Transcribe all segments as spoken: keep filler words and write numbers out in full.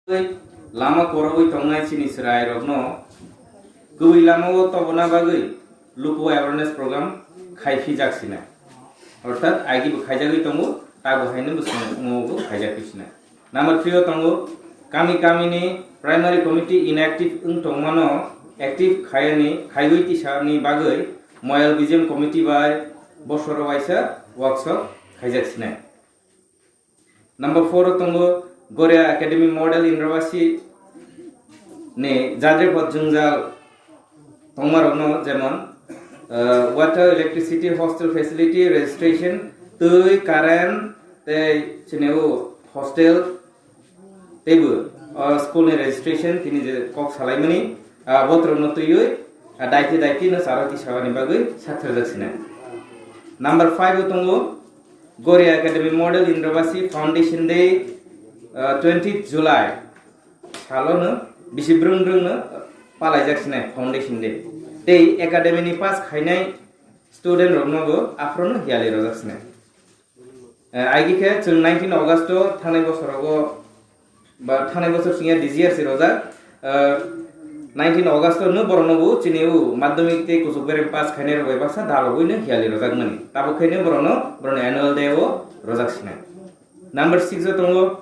Lama korogwi tongnai chini chwrairokno kubui lamao tobona bagwi luku awareness program khai phijak sinai. Orthat aigi bo khaijagwi tongo, tabo haino bwskango bo khaijak phi sinai. Number three o tongo, kami kami ni primary committee inactive wng tongmano active khayani, khaiwi tisani bagwi Moyal B G M committee bai bosoro waisa workshop khaijak sinai. Number four o tongo Goria Academy Model Indrabasi ni jadre pod jwngjal tongmarokno jemon, uh, water, electricity, hostel facility, registration, twi, current, tei chini o hostel, teibo o school ni registration tini je kok salaimani, ah, botrokno twiwi, ah, daiti daiti no charo tisabani bagwi saktharjak sinai. Number five o tongo Goria Academy Model Indrabasi Foundation Day, ah, twentieth July salono bisi brung brung no palaijak sinai Foundation Day. Tei academy ni pass khainai student rokno bo aphrono hiyali rojak sinai. Eh, aigi khe chwng nineteen August o thanai bosorogo ba thanai bosor singya D G R C rojak. Eh, nineteen August o no borokno bo chini o madhyamik tei kuchuk berem pass khainai rok bai baksa dalogwi no hiyali rojak mani. Tabuk khe no borokno borokni annual day o rojak sinai. Number six o tongo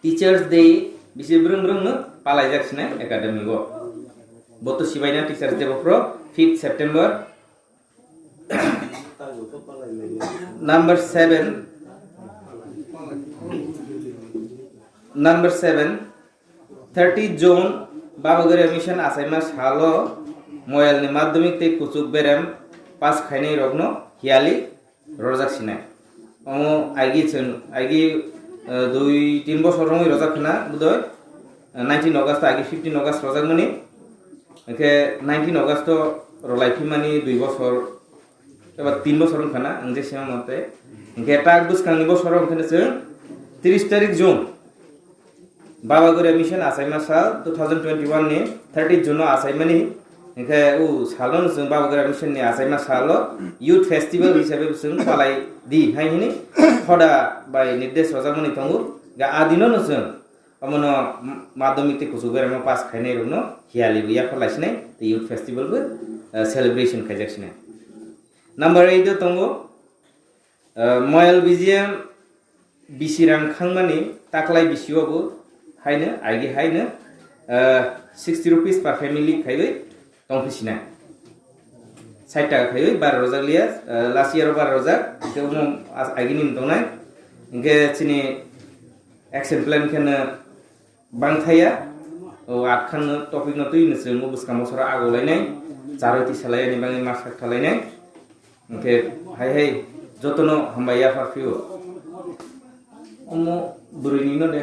Teachers Day, bisi brung brung no palaijak sinai academy o. Bo to sibaina Teachers Day bo phro fifth September. Number seven, number seven, thirty June Baba Goria Mission achaima salo Moyal ni madhyamik tei kuchuk berem pass khainai rokno hiyali rojak sinai. Omo aigi chwng, aigi, eh, dui tin bosor wngwi rojak khna budoi, eh, nineteen August aigi fifteen August rojak mani. Hwnkhe nineteen August o rolai phimani dui bosor eba tin bosor wngkha na, ang je sima mote. Hwnkhe tak bwskangni bosor wngkha na chwng tris tarik June. Baba Goria Mission achaima sal two thousand twenty-one ni thirty June o achaimani. Hwnkhe o salo no chwng Baba Goria Mission ni achaima salo Youth Festival hisabe chwng palai di hai hini hoda bai nirdesh rojak mani tongo. Ga adino no chwng omono madhyamik tei kuchuk berem pass khainai rokno hiyali bo yaphar lai sinai tei Youth Festival bo, eh, celebration khaijak sinai. Number eight o tongo, eh, Moyal B G M bisi rang khangmani taklai bisi o bo haino, aigi haino, eh, sixty rupees per family khaiwi tongphi sinai. Sait taka khaiwi bar rojak liya, eh, last year o bar rojak, hwnkhe omo as-, aigini wng tongnai. Hwnkhe chini action plan khe no bangthaya, o atkhan no topic no twi no chwng o bwskang bosoro agolainai, charwi tisalai ani bagwi ma sak thalainai. Hwnkhe hai hai jotono hambai yaphar phio. Omo bwrwini no de.